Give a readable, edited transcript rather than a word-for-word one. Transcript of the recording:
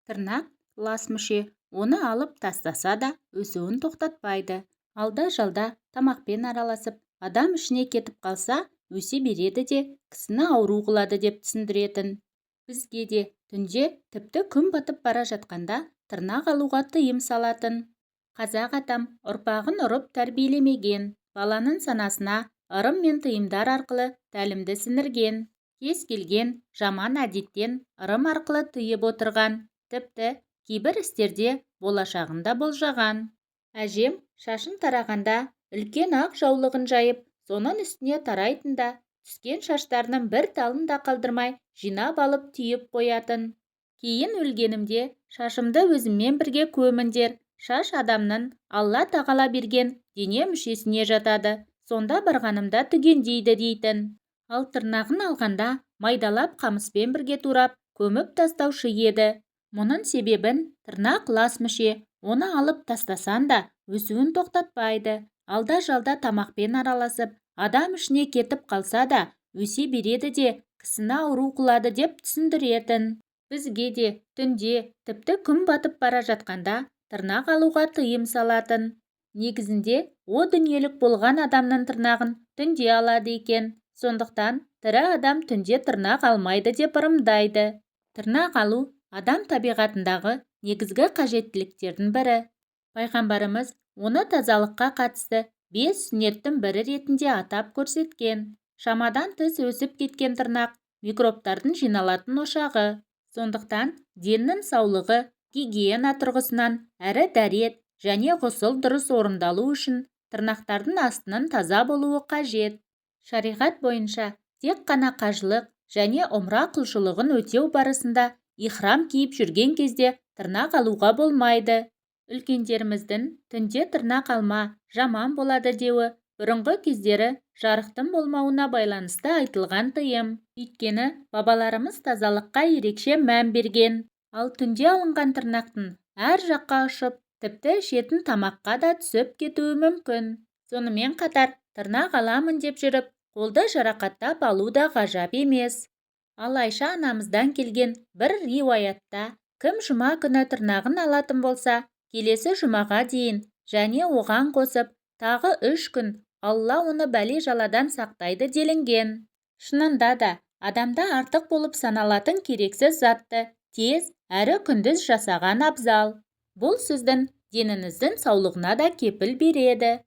Тырнақ – лас мүше, оны алып тастаса да өсуін тоқтатпайды. Алда-жалда тамақпен араласып, адам ішіне кетіп қалса, өсе береді де, кісіні ауру қылады деп түсіндіретін. Бізге де түнде, тіпті күн батып бара жатқанда тырнақ алуға тыйым салатын. Қазақ атам ұрпағын ұрып тәрбиелемеген, баланың санасына ырым мен тыйымдар арқылы тәлімді сіңірген. Кез келген жаман әдеттен ырым арқылы тыйып отырған. Тіпті кейбір істерде болашағын да болжаған. Әжем шашын тарағанда үлкен ақ жаулығын жайып, соның үстіне тарайтын да, түскен шаштарының бір талын да қалдырмай жинап алып түйіп қоятын. Кейін өлгенімде шашымды өзіммен бірге көміңдер, шаш адамның Алла тағала берген дене мүшесіне жатады, сонда барғанымда түгендейді дейтін. Ал тырнағын алғанда майдалап қамыспен бірге турап, көміп тастаушы еді. Мұның себебін тырнақ лас мүше, оны алып тастасан да өсуін тоқтатпайды. Алда-жалда тамақпен араласып, адам ішіне кетіп қалса да, өсе береді де, кісіні ауру қылады деп түсіндіретін. Бізге де түнде, тіпті күн батып бара жатқанда тырнақ алуға тыйым салатын. Негізінде о дүниелік болған адамның тырнағын түнде алады екен. Сондықтан тірі адам түнде тырнақ алмайды деп ырымдайды. Тырнақ алу – адам табиғатындағы негізгі қажеттіліктердің бірі. Пайғамбарымыз оны тазалыққа қатысты бес сүннеттің бірі ретінде атап көрсеткен. Шамадан тыс өсіп кеткен тырнақ – микробтардың жиналатын ошағы. Сондықтан деннің саулығы, гигиена тұрғысынан әрі дәрет және ғұсыл дұрыс орындалу үшін тырнақтардың астының таза болуы қажет. Шариғат бойынша тек қана қажылық және ұмра құлшылығын өтеу барысында ихрам киіп жүрген кезде тырнақ алуға болмайды. Үлкендеріміздің түнде тырнақ алма, жаман болады деуі бұрынғы кездері жарықтың болмауына байланысты айтылған тыйым. Өйткені бабаларымыз тазалыққа ерекше мән берген. Ал түнде алынған тырнақтың әр жаққа ұшып, тіпті ішетін тамаққа да түсіп кетуі мүмкін. Сонымен қатар тырнақ аламын деп жүріп, қолды жарақаттап алу да ғажап емес. Ал Айша анамыздан келген бір риуаятта: «Кім жұма күні тырнағын алатын болса, келесі жұмаға дейін және оған қосып тағы 3 күн Алла оны бәле-жаладан сақтайды», – делінген. Шынында да, адамда артық болып саналатын керексіз затты тез әрі күндіз жасаған абзал. Бұл сіздің деніңіздің саулығына да кепіл береді.